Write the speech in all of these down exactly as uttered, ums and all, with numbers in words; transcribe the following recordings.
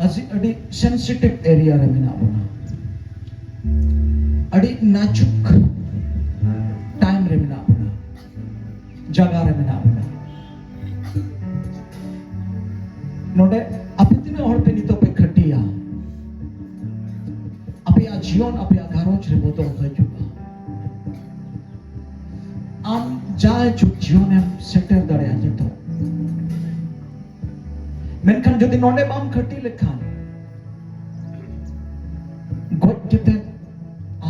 ᱟᱹᱰᱤ ᱥᱮᱱᱥᱤᱴᱤᱵᱷ ᱮᱨᱤᱭᱟ ᱨᱮ ᱢᱮᱱᱟᱜ ᱵᱚᱱᱟ, ᱟᱹᱰᱤ ᱱᱟᱡᱩᱠ ᱴᱟᱭᱤᱢ ᱨᱮ ᱢᱮᱱᱟᱜ ᱵᱚᱱᱟ, ᱡᱟᱭᱜᱟ ᱨᱮ ᱢᱮᱱᱟᱜ ᱵᱚᱱᱟ᱾ ᱱᱚᱰᱮ ᱟᱯᱮ ᱛᱤᱱᱟᱹᱜ ᱦᱚᱲ ᱯᱮ ᱱᱤᱛᱚᱜ ᱯᱮ ᱠᱷᱟᱹᱴᱤᱭᱟ? ᱟᱯᱮᱭᱟᱜ ᱡᱤᱭᱚᱱ, ᱟᱯᱮᱭᱟᱜ ᱜᱷᱟᱨᱚᱸᱡᱽ ᱨᱮ ᱵᱚᱫᱚᱞ ᱦᱤᱡᱩᱜᱼᱟ᱾ ᱟᱢ ᱡᱟᱭᱡᱩᱜᱽ ᱡᱤᱭᱚᱱᱮᱢ ᱥᱮᱴᱮᱨ ᱫᱟᱲᱮᱭᱟᱜᱼᱟ ᱱᱤᱛᱚᱜ, ᱢᱮᱱᱠᱷᱟᱱ ᱡᱩᱫᱤ ᱱᱚᱰᱮ ᱵᱟᱢ ᱠᱷᱟᱹᱴᱤ ᱞᱮᱠᱷᱟᱱ, ᱜᱚᱡ ᱠᱟᱛᱮ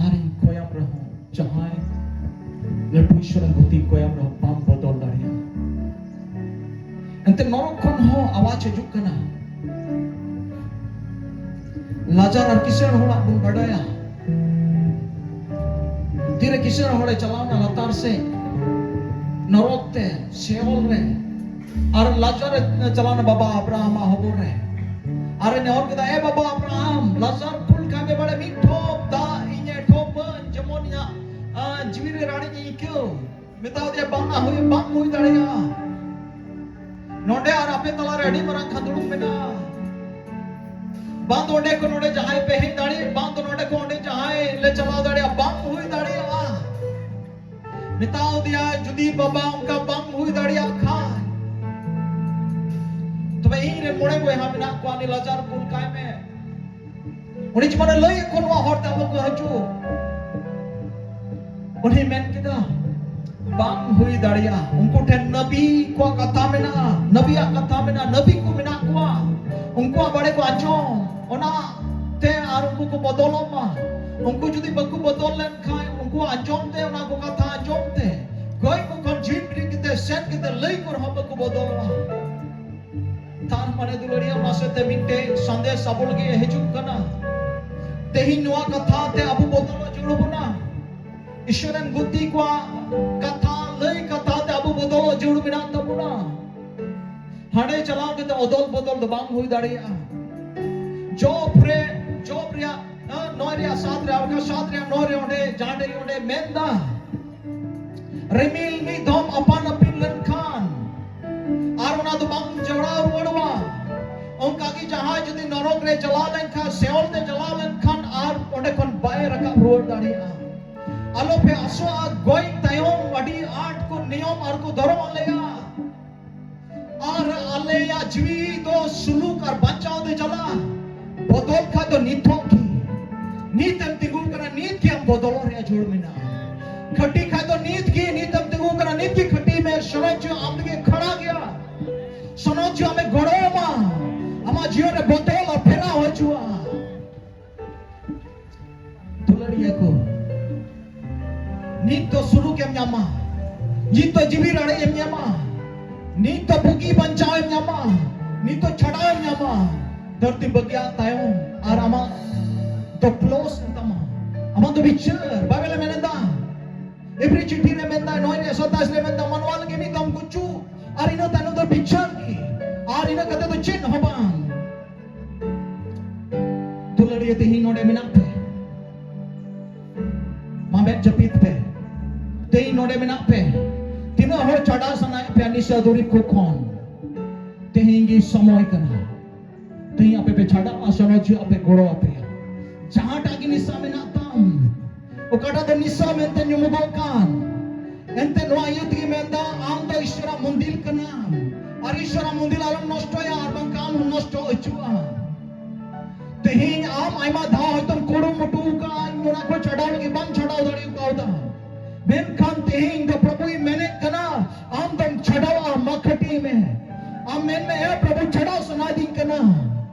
ᱟᱨᱤᱧ ᱠᱚᱭᱟᱢ ᱨᱮᱦᱚᱸ, ᱡᱟᱦᱟᱸᱭ ᱞᱟᱹᱴᱩ ᱤᱥᱚᱨᱮᱢ ᱜᱩᱛᱤ ᱠᱚᱭᱟᱢ ᱨᱮᱦᱚᱸ ᱵᱟᱢ ᱵᱚᱫᱚᱞ ᱫᱟᱲᱮᱭᱟᱜᱼᱟ᱾ ᱮᱱᱛᱮ ᱱᱚᱨᱚᱠ ᱠᱷᱚᱱ ᱦᱚᱸ ᱟᱣᱟᱡ ᱦᱤᱡᱩᱜ ᱠᱟᱱᱟ᱾ ᱞᱟᱡᱟᱨ ᱟᱨ ᱠᱤᱥᱟᱹᱬ ᱦᱚᱲᱟᱜ ᱵᱚᱱ ᱵᱟᱰᱟᱭᱟ᱾ ᱛᱤᱨᱮ ᱠᱤᱥᱟᱹᱬ ᱦᱚᱲᱮ ᱪᱟᱞᱟᱣᱱᱟ ᱞᱟᱛᱟᱨ ᱥᱮᱫ, ᱱᱚᱨᱚᱠ ᱛᱮ, ᱥᱮᱭᱚᱞ ᱨᱮ, ᱟᱨ ᱞᱟᱡᱟᱨ ᱮ ᱪᱟᱞᱟᱣᱱᱟ ᱵᱟᱵᱟ ᱟᱵᱨᱟᱦᱟᱢᱟᱜ ᱦᱚᱵᱚᱨ ᱨᱮ, ᱟᱨ ᱮ ᱱᱮᱦᱚᱨ ᱠᱮᱫᱟ, "ᱮ ᱵᱟᱵᱟ ᱟᱵᱨᱟᱦᱟᱢ, ᱞᱟᱡᱟᱨ ᱠᱩᱞ ᱠᱟᱭ ᱢᱮ ᱵᱟᱲᱮ ᱢᱤᱫ ᱰᱷᱚᱯ ᱫᱟᱜ ᱤᱧᱮ ᱰᱷᱚᱯᱟᱹᱧ, ᱡᱮᱢᱚᱱ ᱤᱧᱟᱹᱜ, ᱟ, ᱡᱤᱣᱤ ᱨᱮ ᱨᱟᱲᱮᱡ ᱤᱧ ᱟᱹᱭᱠᱟᱹᱣ᱾" ᱢᱮᱛᱟᱣ ᱫᱮᱭᱟ, "ᱵᱟᱝᱟ ᱦᱩᱭ, ᱵᱟᱝ ᱦᱩᱭ ᱫᱟᱲᱮᱭᱟᱜᱼᱟ᱾ ᱱᱚᱰᱮ ᱟᱨ ᱟᱯᱮ ᱛᱟᱞᱟᱨᱮ ᱟᱹᱰᱤ ᱢᱟᱨᱟᱝ ᱠᱷᱟᱹᱫᱩᱲᱩᱢ ᱢᱮᱱᱟᱜᱼᱟ᱾ ᱵᱟᱝ ᱫᱚ ᱚᱸᱰᱮ ᱠᱷᱚᱱ ᱱᱚᱰᱮ ᱡᱟᱦᱟᱸᱭ ᱯᱮ ᱦᱮᱡ ᱫᱟᱲᱮᱭᱟᱜ, ᱵᱟᱝ ᱫᱚ ᱱᱚᱰᱮ ᱠᱷᱚᱱ ᱚᱸᱰᱮ ᱡᱟᱦᱟᱸᱭ ᱞᱮ ᱪᱟᱞᱟᱣ ᱫᱟᱲᱮᱭᱟᱜᱼᱟ, ᱵᱟᱝ ᱦᱩᱭ ᱫᱟᱲᱮᱭᱟᱜᱼᱟ᱾" ᱢᱮᱛᱟᱣ ᱫᱮᱭᱟ, "ᱡᱩᱫᱤ ᱵᱟᱵᱟ ᱚᱱᱠᱟ ᱵᱟᱝ ᱦᱩᱭ ᱫᱟᱲᱮᱭᱟᱜ ᱠᱷᱟᱱ, ᱛᱚᱵᱮ ᱤᱧ ᱨᱮᱱ ᱢᱚᱬᱮ ᱵᱚᱭᱦᱟ ᱢᱮᱱᱟᱜ ᱠᱚᱣᱟ, ᱩᱱᱤ ᱞᱟᱡᱟᱨ ᱠᱩᱞ ᱠᱟᱭ ᱢᱮ᱾" ᱩᱱᱤ ᱡᱮᱢᱚᱱᱮ ᱞᱟᱹᱭ ᱟᱠᱚ, ᱱᱚᱣᱟ ᱦᱚᱨ ᱛᱮ ᱟᱞᱚ ᱠᱚ ᱦᱤᱡᱩᱜ᱾ ᱩᱱᱤ ᱢᱮᱱ ᱠᱮᱫᱟ, "ᱵᱟᱝ ᱦᱩᱭ ᱫᱟᱲᱮᱭᱟᱜᱼᱟ᱾" ᱩᱱᱠᱩ ᱴᱷᱮᱱ ᱱᱟᱵᱤ ᱠᱚᱣᱟᱜ ᱠᱟᱛᱷᱟ ᱢᱮᱱᱟᱜᱼᱟ, ᱱᱟᱵᱤᱭᱟᱜ ᱠᱟᱛᱷᱟ ᱢᱮᱱᱟᱜᱼᱟ, ᱱᱟᱵᱤ ᱠᱚ ᱢᱮᱱᱟᱜ ᱠᱚᱣᱟ, ᱩᱱᱠᱩᱣᱟᱜ ᱵᱟᱲᱮ ᱠᱚ ᱟᱸᱡᱚᱢ, ᱚᱱᱟ ᱛᱮ ᱟᱨ ᱩᱱᱠᱩ ᱠᱚ ᱵᱚᱫᱚᱞᱚᱜ ᱢᱟ᱾ ᱩᱱᱠᱩ ᱡᱩᱫᱤ ᱵᱟᱠᱚ ᱵᱚᱫᱚᱞ ᱞᱮᱱᱠᱷᱟᱱ, ᱩᱱᱠᱩᱣᱟᱜ ᱟᱸᱡᱚᱢ ᱛᱮ, ᱚᱱᱟ ᱠᱚ ᱠᱟᱛᱷᱟ ᱟᱸᱡᱚᱢ ᱛᱮ, ᱜᱚᱡ ᱠᱚ ᱠᱷᱚᱱ ᱡᱤᱣᱤᱫ ᱵᱮᱨᱮᱫ ᱠᱟᱛᱮ ᱥᱮᱱ ᱠᱟᱛᱮ ᱞᱟᱹᱭ ᱠᱚ ᱨᱮᱦᱚᱸ ᱵᱟᱠᱚ ᱵᱚᱫᱚᱞᱚᱜᱼᱟ᱾ ᱛᱟᱨ ᱢᱟᱱᱮ ᱫᱩᱞᱟᱹᱲᱤᱭᱟᱹ, ᱚᱱᱟ ᱥᱟᱶᱛᱮ ᱢᱤᱫᱴᱮᱡ ᱥᱟᱸᱫᱮᱥ ᱟᱵᱚ ᱞᱟᱹᱜᱤᱫ ᱦᱤᱡᱩᱜ ᱠᱟᱱᱟ᱾ ᱛᱮᱦᱮᱧ ᱱᱚᱣᱟ ᱠᱟᱛᱷᱟ ᱛᱮ ᱟᱵᱚ ᱵᱚᱫᱚᱞᱚᱜ ᱡᱟᱹᱨᱩᱲ ᱵᱚᱱᱟ᱾ ᱤᱥᱚᱨ ᱨᱮᱱ ᱜᱩᱛᱤ ᱠᱚᱣᱟᱜ ᱠᱟᱛᱷᱟ, ᱞᱟᱹᱭ ᱠᱟᱛᱷᱟ ᱛᱮ ᱟᱵᱚ ᱵᱚᱫᱚᱞᱚᱜ ᱡᱟᱹᱨᱩᱲ ᱢᱮᱱᱟᱜ ᱛᱟᱵᱚᱱᱟ᱾ ᱦᱟᱸᱰᱮ ᱪᱟᱞᱟᱣ ᱠᱟᱛᱮ ᱚᱫᱚᱞ ᱵᱚᱫᱚᱞ ᱫᱚ ᱵᱟᱝ ᱦᱩᱭ ᱫᱟᱲᱮᱭᱟᱜᱼᱟ᱾ ᱡᱚᱵ ᱨᱮ, ᱡᱚᱵ ᱨᱮᱭᱟᱜ, ᱦᱮᱸ, ᱱᱚᱭ ᱨᱮᱭᱟᱜ ᱥᱟᱛ ᱨᱮ, ᱟᱨ ᱵᱟᱠᱷᱟᱱ ᱥᱟᱛ ᱨᱮᱭᱟᱜ ᱱᱚᱭ ᱨᱮ ᱚᱸᱰᱮ ᱡᱟᱦᱟᱸ ᱴᱷᱮᱡ ᱚᱸᱰᱮ ᱢᱮᱱᱫᱟ, ᱨᱤᱢᱤᱞ ᱢᱤᱫ ᱫᱷᱚᱢ ᱟᱯᱟᱱ ᱟᱹᱯᱤᱱ ᱞᱮᱱᱠᱷᱟᱱ ᱟᱨ ᱚᱱᱟ ᱫᱚ ᱵᱟᱝ ᱡᱚᱲᱟᱣ ᱨᱩᱣᱟᱹᱲᱚᱜᱼᱟ᱾ ᱚᱱᱠᱟᱜᱮ ᱡᱟᱦᱟᱸᱭ ᱡᱩᱫᱤ ᱱᱚᱨᱚᱠ ᱨᱮ ᱪᱟᱞᱟᱣ ᱞᱮᱱᱠᱷᱟᱱ, ᱥᱮᱭᱚᱞ ᱛᱮ ᱪᱟᱞᱟᱣ ᱞᱮᱱᱠᱷᱟᱱ ᱟᱨ ᱚᱸᱰᱮ ᱠᱷᱚᱱ ᱵᱟᱭ ᱨᱟᱠᱟᱵ ᱨᱩᱣᱟᱹᱲ ᱫᱟᱲᱮᱭᱟᱜᱼᱟ᱾ ᱟᱞᱚᱯᱮ ᱟᱥᱚᱜᱼᱟ, ᱜᱚᱡ ᱛᱟᱭᱚᱢ ᱟᱹᱰᱤ ᱟᱸᱴ ᱠᱚ ᱱᱤᱭᱚᱢ ᱟᱨ ᱠᱚ ᱫᱷᱚᱨᱚᱢ ᱟᱞᱮᱭᱟ᱾ ᱟᱨ ᱟᱞᱮᱭᱟᱜ ᱡᱤᱣᱤ ᱫᱚ ᱥᱩᱞᱩᱠ ᱟᱨ ᱵᱟᱧᱪᱟᱣ ᱛᱮ ᱪᱟᱞᱟᱜᱼᱟ᱾ ᱵᱚᱫᱚᱞ ᱠᱷᱟᱡ ᱫᱚ ᱱᱤᱛᱚᱜ ᱜᱮ᱾ ᱱᱤᱛ ᱮᱢ ᱛᱤᱸᱜᱩ ᱠᱟᱱᱟ, ᱱᱤᱛ ᱜᱮ ᱟᱢ ᱵᱚᱫᱚᱞᱚᱜ ᱨᱮᱭᱟᱜ ᱡᱳᱨ ᱢᱮᱱᱟᱜᱼᱟ᱾ ᱠᱷᱟᱹᱴᱤ ᱠᱷᱟᱡ ᱫᱚ ᱱᱤᱛ ᱜᱮ, ᱱᱤᱛ ᱮᱢ ᱛᱤᱸᱜᱩ ᱠᱟᱱᱟ, ᱱᱤᱛ ᱜᱮ ᱠᱷᱟᱹᱴᱤ ᱢᱮ᱾ ᱥᱚᱱᱚᱡ ᱪᱚ ᱟᱢ ᱞᱟᱹᱜᱤᱫ ᱠᱷᱟᱲᱟ ᱜᱮᱭᱟ᱾ ᱥᱚᱱᱚᱡ ᱪᱚ ᱟᱢᱮ ᱜᱚᱲᱚ ᱟᱢᱟ, ᱟᱢᱟᱜ ᱡᱤᱭᱚᱱ ᱨᱮ ᱵᱚᱫᱚᱞ ᱟᱨ ᱯᱷᱮᱨᱟᱣ ᱦᱤᱡᱩᱜᱼᱟ᱾ ᱫᱩᱞᱟᱹᱲᱤᱭᱟᱹ ᱠᱚ, ᱱᱤᱛ ᱫᱚ ᱥᱩᱞᱩᱠ ᱮᱢ ᱧᱟᱢᱟ, ᱱᱤᱛ ᱫᱚ ᱡᱤᱣᱤ ᱨᱟᱲᱮᱡ ᱮᱢ ᱧᱟᱢᱟ, ᱱᱤᱛ ᱫᱚ ᱵᱩᱜᱤ ᱵᱟᱧᱪᱟᱣ ᱮᱢ ᱧᱟᱢᱟ, ᱱᱤᱛ ᱫᱚ ᱪᱷᱟᱰᱟᱣ ᱮᱢ ᱧᱟᱢᱟ᱾ ᱫᱷᱟᱹᱨᱛᱤ ᱵᱟᱹᱜᱤᱭᱟᱜ ᱛᱟᱭᱚᱢ ᱟᱨ ᱟᱢᱟᱜ ᱫᱚ ᱠᱞᱳᱥ ᱮᱱ ᱛᱟᱢᱟ, ᱟᱢᱟᱜ ᱫᱚ ᱵᱤᱪᱟᱹᱨ᱾ ᱵᱟᱭᱵᱮᱞ ᱮ ᱢᱮᱱ ᱮᱫᱟ, ᱮᱵᱷᱨᱤ ᱪᱤᱴᱷᱤ ᱨᱮ ᱢᱮᱱ ᱮᱫᱟ, ᱱᱚᱭ ᱨᱮ ᱥᱟᱛᱟᱥ ᱨᱮ ᱢᱮᱱ ᱮᱫᱟ, ᱢᱟᱱᱣᱟ ᱞᱟᱹᱜᱤᱫ ᱢᱤᱫ ᱫᱚᱢ ᱜᱩᱡᱩᱜ ᱟᱨ ᱤᱱᱟᱹ ᱛᱟᱭᱱᱚᱢ ᱫᱚ ᱵᱤᱪᱟᱹᱨ ᱜᱮ, ᱟᱨ ᱤᱱᱟᱹ ᱠᱟᱛᱮ ᱫᱚ ᱪᱮᱫ ᱦᱚᱸ ᱵᱟᱝ᱾ ᱫᱩᱞᱟᱹᱲᱤᱭᱟᱹ, ᱛᱮᱦᱮᱧ ᱱᱚᱰᱮ ᱢᱮᱱᱟᱜ ᱯᱮ, ᱢᱟ ᱢᱮᱫ ᱡᱟᱹᱯᱤᱫ ᱯᱮ᱾ ᱛᱮᱦᱮᱧ ᱱᱚᱰᱮ ᱢᱮᱱᱟᱜ ᱯᱮ, ᱛᱤᱱᱟᱹᱜ ᱦᱚᱲ ᱪᱷᱟᱰᱟᱣ ᱥᱟᱱᱟᱭᱮᱫ ᱯᱮᱭᱟ ᱱᱤᱥᱟ ᱫᱩᱨᱤᱵ ᱠᱚ ᱠᱷᱚᱱ? ᱛᱮᱦᱮᱧ ᱜᱮ ᱥᱚᱢᱚᱭ ᱠᱟᱱᱟ᱾ ᱛᱮᱦᱮᱧ ᱟᱯᱮ ᱯᱮ ᱪᱷᱟᱰᱟᱜᱼᱟ, ᱥᱚᱱᱚᱡ ᱟᱯᱮ ᱜᱚᱲᱚ ᱟᱯᱮᱭᱟ᱾ ᱡᱟᱦᱟᱸᱴᱟᱜ ᱜᱮ ᱱᱤᱥᱟ ᱢᱮᱱᱟᱜ ᱛᱟᱢ, ᱚᱠᱟᱴᱟᱜ ᱫᱚ ᱱᱤᱥᱟ ᱢᱮᱱᱛᱮ ᱧᱩᱢᱚᱜᱚᱜ ᱠᱟᱱ, ᱮᱱᱛᱮ ᱱᱚᱣᱟ ᱤᱭᱟᱹ ᱛᱮᱜᱮ ᱢᱮᱱᱫᱟ, ᱟᱢ ᱫᱚ ᱤᱥᱚᱨᱟᱜ ᱢᱚᱱᱫᱤᱨ ᱠᱟᱱᱟᱢ, ᱟᱨ ᱤᱥᱚᱨᱟᱜ ᱢᱚᱱᱫᱤᱨ ᱟᱞᱚᱢ ᱱᱚᱥᱴᱚᱭᱟ, ᱟᱨ ᱵᱟᱝᱠᱷᱟᱱ ᱟᱢ ᱦᱚᱸ ᱱᱚᱥᱴᱚ ᱦᱚᱪᱚᱜᱼᱟ᱾ ᱛᱮᱦᱮᱧ ᱟᱢ ᱟᱭᱢᱟ ᱫᱷᱟᱣ ᱦᱚᱭᱛᱚᱢ ᱠᱩᱨᱩᱢᱩᱴᱩ ᱟᱠᱟᱫᱼᱟ, ᱤᱧ ᱚᱱᱟ ᱠᱷᱚᱱ ᱪᱷᱟᱰᱟᱣ ᱞᱟᱹᱜᱤᱫ ᱵᱟᱢ ᱪᱷᱟᱰᱟᱣ ᱫᱟᱲᱮ ᱠᱟᱣᱫᱟ, ᱢᱮᱱᱠᱷᱟᱱ ᱛᱮᱦᱮᱧ ᱫᱚ ᱯᱨᱚᱵᱷᱩᱭ ᱢᱮᱱᱮᱫ ᱠᱟᱱᱟ, ᱟᱢ ᱫᱚᱢ ᱪᱷᱟᱰᱟᱣᱟ, ᱢᱟ ᱠᱷᱟᱹᱴᱤ ᱢᱮ᱾ ᱟᱢ ᱢᱮᱱ ᱢᱮ, ᱦᱮᱸ ᱯᱨᱚᱵᱷᱩ, ᱪᱷᱟᱰᱟᱣ ᱥᱟᱱᱟᱭᱮᱫᱤᱧ ᱠᱟᱱᱟ,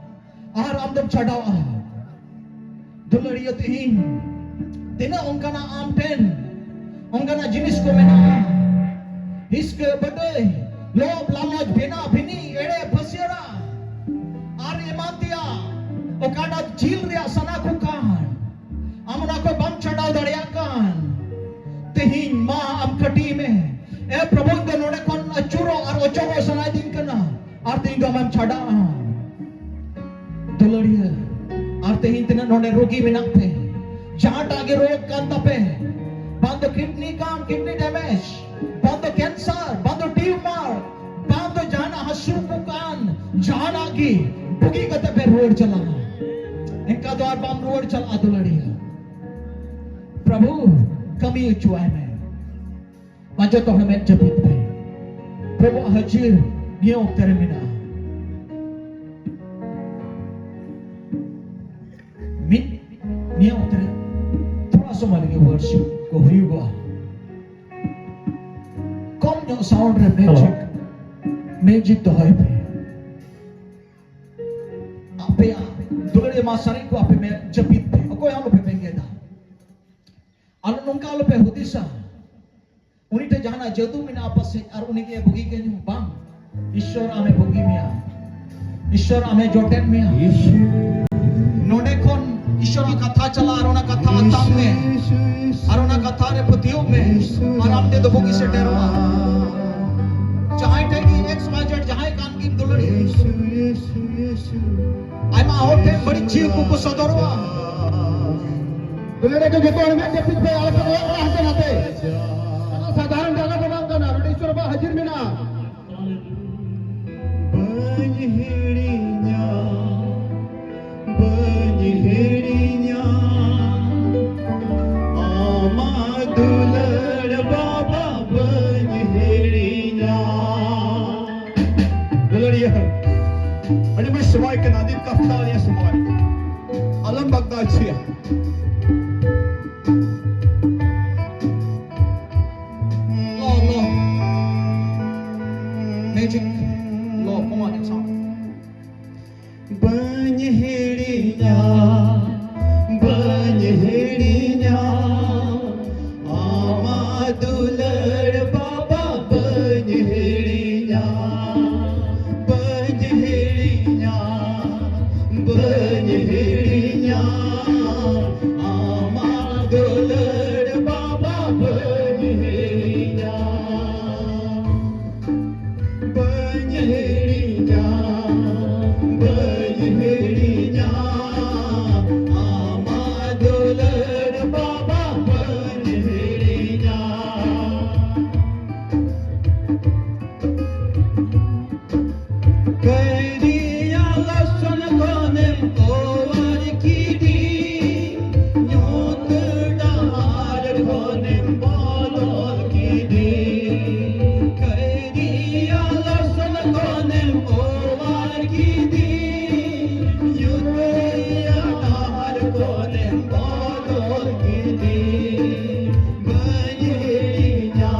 ᱟᱨ ᱟᱢ ᱫᱚᱢ ᱪᱷᱟᱰᱟᱣᱟ᱾ ᱫᱩᱞᱟᱹᱲᱤᱭᱟᱹ, ᱛᱮᱦᱮᱧ ᱛᱤᱱᱟᱹᱜ ᱚᱱᱠᱟᱱᱟᱜ ᱟᱢ ᱴᱷᱮᱱ ᱚᱱᱠᱟᱱᱟᱜ ᱡᱤᱱᱤᱥ ᱠᱚ ᱢᱮᱱᱟᱜᱼᱟ, ᱦᱤᱥᱠᱟᱹ, ᱵᱟᱹᱰᱟᱹᱭ, ᱞᱳᱵᱷ, ᱞᱟᱞᱚᱪ, ᱵᱷᱮᱱᱟ ᱵᱷᱤᱱᱤ, ᱮᱲᱮ, ᱯᱷᱟᱹᱥᱭᱟᱹᱨᱟ, ᱟᱨ ᱮᱢᱟᱱ ᱛᱮᱭᱟᱜ, ᱚᱠᱟᱴᱟᱜ ᱡᱤᱞ ᱨᱮᱭᱟᱜ ᱥᱟᱱᱟ ᱠᱚ ᱠᱟᱱ, ᱟᱢ ᱚᱱᱟ ᱠᱚ ᱵᱟᱢ ᱪᱷᱟᱰᱟᱣ ᱫᱟᱲᱮᱭᱟᱜ ᱠᱟᱱ, ᱛᱮᱦᱮᱧ ᱢᱟ ᱟᱢ ᱠᱷᱟᱹᱴᱤ ᱢᱮ᱾ ᱮ ᱯᱨᱚᱵᱷᱩ, ᱤᱧ ᱫᱚ ᱱᱚᱰᱮ ᱠᱷᱚᱱ ᱟᱹᱪᱩᱨᱚᱜ ᱟᱨ ᱚᱪᱚᱜᱚᱜ ᱥᱟᱱᱟᱭᱮᱫᱤᱧ ᱠᱟᱱᱟ, ᱟᱨ ᱛᱮᱦᱮᱧ ᱫᱚ ᱟᱢᱮᱢ ᱪᱷᱟᱰᱟᱜᱼᱟ᱾ ᱫᱩᱞᱟᱹᱲᱤᱭᱟᱹ, ᱟᱨ ᱛᱮᱦᱮᱧ ᱛᱤᱱᱟᱹᱜ ᱱᱚᱰᱮ ᱨᱩᱜᱤ ᱢᱮᱱᱟᱜ ᱯᱮ, ᱡᱟᱦᱟᱸᱴᱟᱜ ᱜᱮ ᱨᱳᱜᱽ ᱠᱟᱱ ᱛᱟᱯᱮ, ᱵᱟᱝ ᱫᱚ ᱠᱤᱰᱱᱤ ᱠᱟᱱ, ᱠᱤᱰᱱᱤ ᱰᱮᱢᱮᱡᱽ, ᱵᱟᱝ ᱫᱚ ᱠᱮᱱᱥᱟᱨ, ᱵᱟᱝ ᱫᱚ ᱴᱤᱭᱩᱢᱟᱨ, ᱵᱟᱝ ᱫᱚ ᱡᱟᱦᱟᱱᱟᱜ ᱦᱟᱹᱥᱩ ᱠᱚ ᱠᱟᱱ, ᱡᱟᱦᱟᱱᱟᱜ ᱜᱮ, ᱵᱩᱜᱤ ᱠᱟᱛᱮ ᱯᱮ ᱨᱩᱣᱟᱹᱲ ᱪᱟᱞᱟᱜᱼᱟ᱾ ᱮᱱᱠᱟ ᱫᱚ ᱟᱨ ᱵᱟᱢ ᱨᱩᱣᱟᱹᱲ ᱪᱟᱞᱟᱜᱼᱟ ᱫᱩᱞᱟᱹᱲᱤᱭᱟᱹ᱾ ᱯᱨᱚᱵᱷᱩ, ᱠᱟᱹᱢᱤ ᱦᱚᱪᱚᱣᱟᱭ ᱢᱮ᱾ ᱢᱟ ᱡᱚᱛᱚ ᱦᱚᱲ ᱢᱮᱫ ᱡᱟᱹᱯᱤᱫ ᱯᱮ᱾ ᱯᱨᱚᱵᱷᱩᱣᱟᱜ ᱦᱟᱹᱡᱤᱨ ᱱᱤᱭᱟᱹ ᱚᱠᱛᱮ ᱨᱮ ᱢᱮᱱᱟᱜᱼᱟ᱾ ᱢᱤᱫ, ᱱᱤᱭᱟᱹ ᱚᱠᱛᱮ ᱨᱮ ᱛᱷᱚᱲᱟ ᱥᱚᱢᱚᱭ ᱞᱟᱹᱜᱤᱫ worship ᱠᱚ ᱦᱩᱭᱩᱜᱚᱜᱼᱟ᱾ ᱠᱚᱢ ᱧᱚᱜ sound ᱨᱮ music, music ᱫᱚᱦᱚᱭ ᱯᱮ᱾ ᱟᱯᱮᱭᱟᱜ ᱫᱩᱞᱟᱹᱲᱤᱭᱟᱹ ᱢᱟ ᱥᱟᱨᱮᱡ ᱠᱚ ᱟᱯᱮ ᱢᱮ ᱡᱟᱹᱯᱤᱫ ᱯᱮ, ᱚᱠᱚᱭ ᱦᱚᱸ ᱟᱞᱚᱯᱮ ᱵᱮᱸᱜᱮᱫᱟ᱾ ᱟᱞᱚ ᱱᱚᱝᱠᱟ ᱟᱞᱚᱯᱮ ᱦᱩᱫᱤᱥᱟ᱾ ᱩᱱᱤ ᱴᱷᱮᱱ ᱡᱟᱦᱟᱱᱟᱜ ᱡᱟᱹᱫᱩ ᱢᱮᱱᱟᱜᱼᱟ ᱯᱟᱥᱮᱡ, ᱟᱨ ᱩᱱᱤ ᱜᱮ ᱵᱩᱜᱤ ᱠᱟᱹᱧ ᱵᱟᱝ᱾ ᱤᱥᱥᱚᱨ ᱟᱢᱮ ᱵᱩᱜᱤ ᱢᱮᱭᱟ᱾ ᱤᱥᱥᱚᱨ ᱟᱢᱮ ᱡᱚᱴᱮᱫ ᱢᱮᱭᱟ᱾ ᱱᱚᱰᱮ ᱠᱷᱚᱱ ᱤᱥᱥᱚᱨᱟᱜ ᱠᱟᱛᱷᱟ ᱪᱟᱞᱟᱜᱼᱟ ᱟᱨ ᱚᱱᱟ ᱠᱟᱛᱷᱟ ᱟᱛᱟᱝ ᱢᱮ᱾ ᱟᱨ ᱚᱱᱟ ᱠᱟᱛᱷᱟ ᱨᱮ ᱯᱟᱹᱛᱭᱟᱹᱣ ᱢᱮ᱾ ᱟᱨ ᱟᱢ ᱴᱷᱮᱱ ᱫᱚ ᱵᱩᱜᱤ ᱥᱮᱴᱮᱨᱚᱜᱼᱟ᱾ ᱡᱟᱦᱟᱸᱭ ᱴᱷᱮᱱ ᱜᱮ X Y Z ᱡᱟᱦᱟᱸᱭ ᱠᱟᱱ ᱜᱮᱢ ᱫᱩᱞᱟᱹᱲᱤᱭᱟᱹ᱾ ᱟᱭᱢᱟ ᱦᱚᱲ ᱴᱷᱮᱱ ᱵᱟᱹᱲᱤᱡ ᱪᱤᱨ ᱠᱚᱠᱚ ᱥᱚᱫᱚᱨᱚᱜᱼᱟ᱾ ᱫᱩᱞᱟᱹᱲᱤᱭᱟᱹ ᱠᱚ ᱡᱚᱛᱚ ᱦᱚᱲ ᱢᱮᱫ ᱡᱟᱹᱯᱤᱫ ᱯᱮ, ᱟᱞᱚ ᱯᱮ ᱠᱚᱭᱚᱜ ᱵᱟᱲᱟ ᱦᱟᱱᱛᱮ ᱱᱟᱛᱮ᱾ ᱚᱱᱟ ᱥᱟᱫᱷᱟᱨᱚᱱ ᱡᱟᱭᱜᱟ ᱫᱚ ᱵᱟᱝ ᱠᱟᱱᱟ᱾ ᱱᱚᱰᱮ ᱤᱥᱥᱚᱨ ᱵᱟᱵᱟ ᱦᱟᱹᱡᱤᱨ ᱢᱮᱱᱟᱜᱼᱟ᱾ ᱵᱟᱹᱧ ᱦᱤᱲᱤᱧᱟ, ᱵᱟᱹᱧ ᱦᱤᱲᱤᱧᱟ, ᱟᱢᱟᱜ ᱫᱩᱞᱟᱹᱲ ᱵᱟᱵᱟ ᱵᱟᱹᱧ ᱦᱤᱲᱤᱧᱟ᱾ ᱫᱩᱞᱟᱹᱲᱤᱭᱟᱹ, ᱟᱹᱰᱤ ᱢᱚᱡᱽ ᱥᱚᱢᱚᱭ ᱠᱟᱱᱟ, ᱫᱤᱱ ᱠᱟᱯᱛᱟ ᱨᱮᱭᱟᱜ ᱥᱚᱢᱚᱭ᱾ ᱟᱞᱚᱢ ᱵᱟᱜᱫᱟ ᱦᱚᱪᱚᱭᱟ᱾ Low, low. Music low, come on, sound. ᱵᱟᱹᱧ ᱦᱤᱲᱤᱧᱟ, ᱵᱟᱹᱧ ᱦᱤᱲᱤᱧᱟ, ᱟᱢᱟᱜ ᱫᱩᱞᱟᱹᱲ ᱵᱟᱵᱟ ᱵᱟᱹᱧ ᱦᱤᱲᱤᱧᱟ, ᱵᱟᱹᱧ ᱦᱤᱲᱤᱧᱟ, ᱵᱟᱹᱧ ᱦᱤᱲᱤᱧᱟ, ᱟᱢᱟᱜ ᱫᱩᱞᱟᱹᱲ ᱵᱟᱵᱟ ᱵᱟᱹᱧ ᱦᱤᱲᱤᱧᱟ᱾ ᱵᱟᱹᱧ ᱦᱤᱲᱤᱧᱟ, ᱵᱟᱹᱧ ᱦᱤᱲᱤᱧᱟ, ᱟᱢᱟᱜ ᱫᱩᱞᱟᱹᱲ ᱵᱟᱵᱟ ᱵᱟᱹᱧ ᱦᱤᱲᱤᱧᱟ᱾ ᱠᱟᱹᱭᱨᱤᱭᱟ ᱞᱚᱥ ᱚᱣᱟᱨ ᱠᱤᱫᱤᱧ, ᱧᱩᱛ ᱨᱮᱭᱟᱜ ᱰᱟᱦᱟᱨ ᱠᱷᱚᱱᱮᱢ ᱵᱚᱫᱚᱞ ᱠᱤᱫᱤᱧ᱾ ᱵᱟᱹᱧ ᱦᱤᱲᱤᱧᱟ,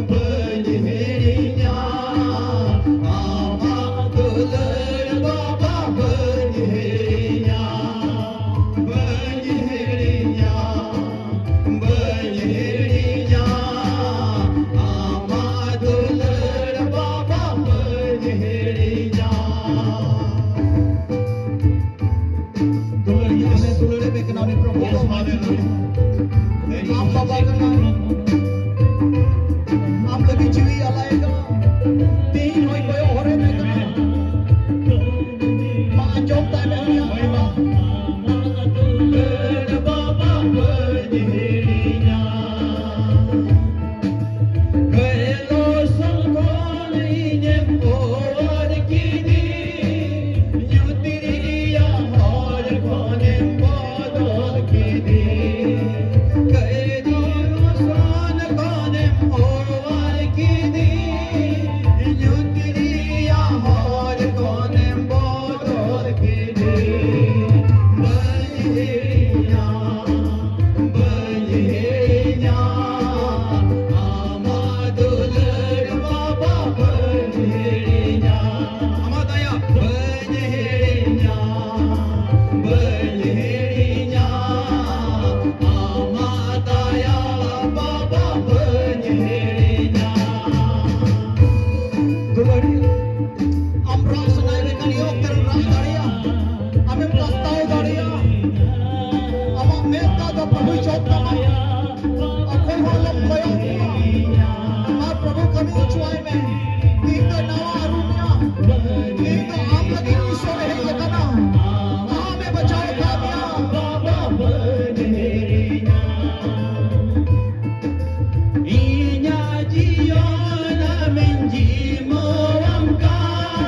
ᱵᱟᱹᱧ ᱦᱤᱲᱤᱧᱟ, ᱟᱢᱟᱜ ᱫᱩᱞᱟᱹᱲ ᱵᱟᱵᱟ ᱵᱟᱹᱧ ᱦᱤᱲᱤᱧᱟ᱾ ᱵᱟᱹᱧ ᱦᱤᱲᱤᱧᱟ, ᱵᱟᱹᱧ ᱦᱤᱲᱤᱧᱟ, ᱟᱢᱟᱜ ᱫᱩᱞᱟᱹᱲ ᱵᱟᱵᱟ ᱵᱟᱹᱧ ᱦᱤᱲᱤᱧᱟ᱾ ᱫᱩᱞᱟᱹᱲᱤᱭᱟᱹ ᱟᱞᱮ ᱫᱩᱞᱟᱹᱲᱮ ᱢᱮ ᱠᱟᱱᱟ ᱩᱱᱤ ᱯᱨᱚᱵᱷᱩ ᱫᱚ᱾ ᱟᱢ ᱵᱟᱵᱟ ᱠᱟᱱᱟᱭ᱾ ᱟᱢ ᱞᱟᱹᱜᱤᱫ ᱡᱤᱣᱤ ᱟᱞᱟᱭ ᱠᱟᱱᱟ᱾ ᱛᱤᱦᱤᱧ ᱦᱚᱸᱭ ᱠᱚᱭᱚᱜ ᱦᱚᱨᱮ ᱢᱮ ᱠᱟᱱᱟ᱾ ᱢᱟ ᱟᱸᱡᱚᱢ ᱛᱟᱭ ᱢᱮ ᱩᱱᱤᱭᱟᱜ ᱦᱳᱭ ᱢᱟ᱾ ᱫᱩᱞᱟᱹᱲ ᱵᱟᱵᱟ ᱵᱟᱹᱧ ᱦᱤᱲᱤᱧᱟ᱾ ᱠᱟᱭᱨᱟ ᱥᱟᱞ ᱠᱷᱚᱱ ᱤᱧᱮᱢ ᱚᱣᱟᱨ ᱠᱤᱫᱤᱧ, ᱧᱩᱛ ᱨᱮᱭᱟᱜ ᱦᱚᱨ ᱠᱷᱚᱱᱮᱢ ᱵᱚᱫᱚᱞ ᱠᱤᱫᱤᱧ᱾ ᱠᱟᱭᱨᱟ ᱥᱟᱞ ᱠᱷᱚᱱᱮᱢ ᱚᱣᱟᱨ ᱠᱤᱫᱤᱧ, ᱧᱩᱛ ᱨᱮᱭᱟᱜ ᱦᱚᱨ ᱠᱷᱚᱱᱮᱢ ᱵᱚᱫᱚᱞ ᱠᱤᱫᱤᱧ᱾ ᱵᱟᱹᱧ ᱦᱤᱲᱤᱧᱟ, ᱵᱟᱹᱧ ᱦᱤᱲᱤᱧᱟ, ᱟᱢᱟᱜ ᱫᱩᱞᱟᱹᱲ ᱵᱟᱵᱟ ᱵᱟᱹᱧ ᱦᱤᱲᱤᱧᱟ᱾ ᱟᱢᱟᱜ ᱫᱟᱭᱟ ᱵᱟᱹᱧ ᱦᱤᱲᱤᱧᱟ, ᱵᱟᱹᱧ ᱦᱤᱲᱤᱧᱟ, ᱟᱢᱟᱜ ᱫᱟᱭᱟ ᱵᱟᱵᱟ ᱵᱟᱹᱧ ᱦᱤᱲᱤᱧᱟ᱾ ᱫᱩᱞᱟᱹᱲᱤᱭᱟᱹ, ᱟᱢ ᱨᱟᱜ ᱥᱟᱱᱟᱭᱮᱫ ᱞᱮᱠᱷᱟᱱ ᱱᱤᱭᱟᱹ ᱚᱠᱛᱮ ᱨᱮᱢ ᱨᱟᱜ ᱫᱟᱲᱮᱭᱟᱜᱼᱟ᱾ ᱟᱢᱮᱢ ᱠᱟᱥᱛᱟᱣ ᱫᱟᱲᱮᱭᱟᱜᱼᱟ᱾ ᱟᱢᱟᱜ ᱢᱮᱫ ᱫᱟᱜ ᱫᱚ ᱯᱨᱚᱵᱷᱩᱭ ᱡᱚᱢ ᱛᱟᱢᱟ᱾ ᱚᱠᱚᱭ ᱦᱚᱸ ᱟᱞᱚᱢ ᱠᱚᱭᱚᱜ ᱠᱚᱣᱟ᱾ ᱟᱨ ᱯᱨᱚᱵᱷᱩ ᱠᱟᱹᱢᱤ ᱦᱚᱪᱚᱣᱟᱭ ᱢᱮ᱾ ᱛᱤᱦᱤᱧ ᱫᱚ ᱱᱟᱣᱟ ᱟᱹᱨᱩ ᱢᱮᱭᱟ᱾ ᱛᱤᱦᱤᱧ ᱫᱚ ᱟᱢ ᱞᱟᱹᱜᱤᱫ ᱤᱥᱚᱨ ᱮ ᱦᱮᱡ ᱟᱠᱟᱱᱟ᱾ ᱟᱢᱮ ᱵᱟᱪᱷᱟᱣ ᱟᱠᱟᱫ ᱢᱮᱭᱟ᱾ ᱤᱧᱟᱜ ᱡᱤᱭᱚᱱ ᱟᱢᱮᱧ ᱡᱤᱢᱟᱹᱣᱟᱢ ᱠᱟᱱ᱾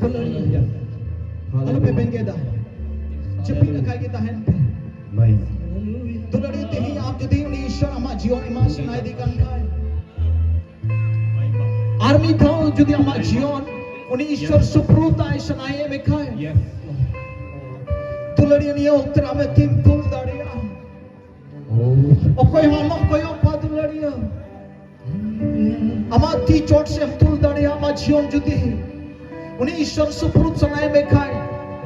ᱫᱩᱞᱟᱹᱲᱤᱭᱟᱹ᱾ ᱟᱞᱚᱯᱮ ᱵᱮᱸᱜᱮᱫᱟ᱾ ᱪᱩᱯᱤ ᱞᱮᱠᱷᱟᱡ ᱜᱮ ᱛᱟᱦᱮᱱ ᱯᱮ᱾ ᱫᱩᱞᱟᱹᱲᱤᱭᱟᱹ, ᱛᱮᱦᱮᱧ ᱟᱢ ᱡᱩᱫᱤ ᱩᱱᱤ ᱤᱥᱥᱚᱨ ᱟᱢᱟᱜ ᱡᱤᱭᱚᱱ ᱮᱢᱟ ᱥᱟᱱᱟᱭᱮᱫᱮ ᱠᱟᱱ ᱠᱷᱟᱡ, ᱟᱨ ᱢᱤᱫ ᱫᱷᱟᱣ ᱡᱩᱫᱤ ᱟᱢᱟᱜ ᱡᱤᱭᱚᱱ ᱩᱱᱤ ᱤᱥᱥᱚᱨ ᱥᱩᱯᱨᱩ ᱛᱟᱭ ᱥᱟᱱᱟᱭᱮᱫ ᱢᱮ ᱠᱷᱟᱡ, ᱫᱩᱞᱟᱹᱲᱤᱭᱟᱹ, ᱱᱤᱭᱟᱹ ᱚᱠᱛᱮ ᱨᱮ ᱟᱢᱮ ᱛᱤᱢ ᱛᱩᱞ ᱫᱟᱲᱮᱭᱟᱜᱼᱟ᱾ ᱚᱠᱚᱭ ᱦᱚᱸ ᱟᱞᱚᱢ ᱠᱚᱭᱚᱜ ᱠᱚᱣᱟ ᱫᱩᱞᱟᱹᱲᱤᱭᱟᱹ᱾ ᱟᱢᱟᱜ ᱛᱤ ᱪᱚᱴ ᱥᱮᱫ ᱮᱢ ᱛᱩᱞ ᱫᱟᱲᱮᱭᱟᱜᱼᱟ, ᱟᱢᱟᱜ ᱡᱤᱭᱚᱱ ᱡᱩᱫᱤ ᱩᱱᱤ ᱤᱥᱥᱚᱨ ᱥᱩᱯᱨᱩᱫ ᱥᱟᱱᱟᱭᱮᱫ ᱢᱮ ᱠᱷᱟᱡ,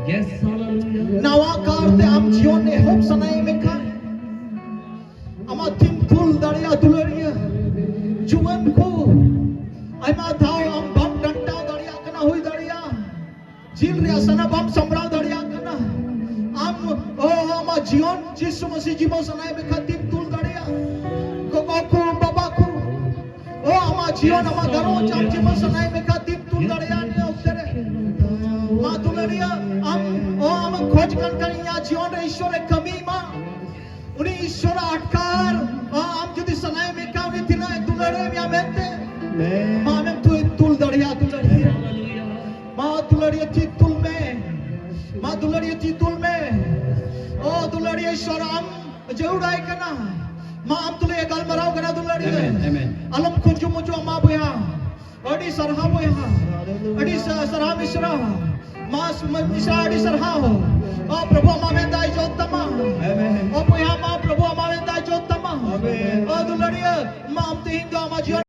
Yes, hallelujah. ᱱᱟᱣᱟ ᱠᱟᱨᱛᱮ ᱟᱢ ᱡᱤᱭᱚᱱ ᱮᱦᱚᱵ ᱥᱟᱱᱟᱭᱮᱫ ᱢᱮ ᱠᱷᱟᱡ, ᱟᱢᱟᱜ ᱛᱤᱢ ᱛᱩᱞ ᱫᱟᱲᱮᱭᱟᱜᱼᱟ ᱫᱩᱞᱟᱹᱲᱤᱭᱟᱹ᱾ ᱡᱩᱣᱟᱹᱱ ᱠᱚ, ᱟᱭᱢᱟ ᱫᱷᱟᱣ ᱟᱢ ᱵᱟᱢ ᱰᱟᱱᱴᱟᱣ ᱫᱟᱲᱮᱭᱟᱜ ᱠᱟᱱᱟ, ᱦᱩᱭ ᱫᱟᱲᱮᱭᱟᱜᱼᱟ ᱡᱤᱞ ᱨᱮᱭᱟᱜ ᱥᱟᱱᱟ ᱵᱟᱢ ᱥᱟᱢᱵᱲᱟᱣ ᱫᱟᱲᱮᱭᱟᱜ ᱠᱟᱱᱟ᱾ ᱟᱢ, ᱚ, ᱟᱢᱟᱜ ᱡᱤᱭᱚᱱ ᱡᱤᱥᱩ ᱢᱟᱹᱥᱤ ᱡᱤᱵᱚᱱ ᱥᱟᱱᱟᱭᱮᱫ ᱢᱮ ᱠᱷᱟᱱ ᱛᱤᱢ ᱛᱩᱞ ᱫᱟᱲᱮᱭᱟᱜᱼᱟ᱾ ᱜᱚᱜᱚ ᱠᱚ, ᱵᱟᱵᱟ ᱠᱚ, ᱚ, ᱟᱢᱟᱜ ᱡᱤᱭᱚᱱ, ᱟᱢᱟᱜ ᱜᱷᱟᱨᱚᱸᱡᱽ ᱟᱢ ᱡᱤᱵᱚᱱ ᱥᱟᱱᱟᱭᱮᱫ ᱢᱮ ᱠᱷᱟᱱ ᱛᱤᱢ ᱛᱩᱞ ᱫᱟᱲᱮᱭᱟᱜᱼᱟ ᱱᱤᱭᱟᱹ ᱚᱠᱛᱮ ᱨᱮ᱾ ᱢᱟ ᱫᱩᱞᱟᱹᱲᱤᱭᱟᱹ, ᱟᱢ, ᱚ, ᱟᱢᱮᱢ ᱠᱷᱚᱡᱽ ᱠᱟᱱ ᱠᱷᱟᱱ ᱤᱧᱟᱹᱜ ᱡᱤᱭᱚᱱ ᱨᱮ ᱤᱥᱥᱚᱨ ᱮ ᱠᱟᱹᱢᱤ ᱢᱟ᱾ ᱩᱱᱤ ᱤᱥᱥᱚᱨᱟᱜ ᱟᱴᱠᱟᱨ, ᱟ-, ᱟᱢ ᱡᱩᱫᱤ ᱥᱟᱱᱟᱭᱮᱫ ᱢᱮ ᱠᱷᱟᱱ ᱩᱱᱤ ᱛᱤᱱᱟᱹᱜ ᱮ ᱫᱩᱞᱟᱹᱲᱮᱫ ᱢᱮᱭᱟ ᱢᱮᱱᱛᱮ, ᱟᱢᱮᱢ ᱛᱩ-, ᱛᱩᱞ ᱫᱟᱲᱮᱭᱟᱜᱼᱟ ᱫᱩᱞᱟᱹᱲᱤᱭᱟᱹ᱾ ᱢᱟ ᱫᱩᱞᱟᱹᱲᱤᱭᱟᱹ ᱛᱤ ᱛᱩᱞ ᱢᱮ᱾ ᱢᱟ ᱫᱩᱞᱟᱹᱲᱤᱭᱟᱹ ᱛᱤ ᱛᱩᱞ ᱢᱮ᱾ ᱚ ᱫᱩᱞᱟᱹᱲᱤᱭᱟᱹ ᱤᱥᱥᱚᱨ ᱟᱢ ᱡᱟᱹᱨᱩᱲᱟᱭ ᱠᱟᱱᱟ᱾ ᱢᱟ ᱟᱢ ᱛᱩᱞᱩᱡ ᱮ ᱜᱟᱞᱢᱟᱨᱟᱣ ᱠᱟᱱᱟ ᱫᱩᱞᱟᱹᱲᱤᱭᱟᱹ᱾ ᱟᱢᱮᱱ, ᱟᱢᱮᱱ᱾ ᱟᱞᱚᱢ ᱠᱷᱩᱧᱡᱩ ᱢᱩᱧᱡᱩᱜᱼᱟ ᱢᱟ ᱵᱚᱭᱦᱟ᱾ ᱟᱹᱰᱤ ᱥᱟᱨᱦᱟᱣ ᱵᱚᱭᱦᱟ, ᱟᱹᱰᱤ ᱥᱟ-, ᱥᱟᱨᱦᱟᱣ ᱢᱤᱥᱨᱟ᱾ ᱢᱟ ᱥᱩᱢᱟᱹᱭ ᱢᱤᱥᱨᱟ, ᱟᱹᱰᱤ ᱥᱟᱨᱦᱟᱣ᱾ ᱚ ᱯᱨᱚᱵᱷᱩ, ᱟᱢᱟᱜ ᱢᱮᱱᱫᱟᱭ ᱡᱚᱛ ᱛᱟᱢᱟ᱾ ᱟᱢᱮᱱ᱾ ᱚ ᱵᱚᱭᱦᱟ, ᱢᱟ ᱯᱨᱚᱵᱷᱩ, ᱟᱢᱟᱜ ᱢᱮᱱᱫᱟᱭ ᱡᱚᱛ ᱛᱟᱢᱟ᱾ ᱟᱢᱮᱱ᱾ ᱚ ᱫᱩᱞᱟᱹᱲᱤᱭᱟᱹ, ᱢᱟ ᱟᱢ ᱛᱮᱦᱮᱧ ᱫᱚ ᱟᱢᱟᱜ ᱡᱤᱭᱚᱱ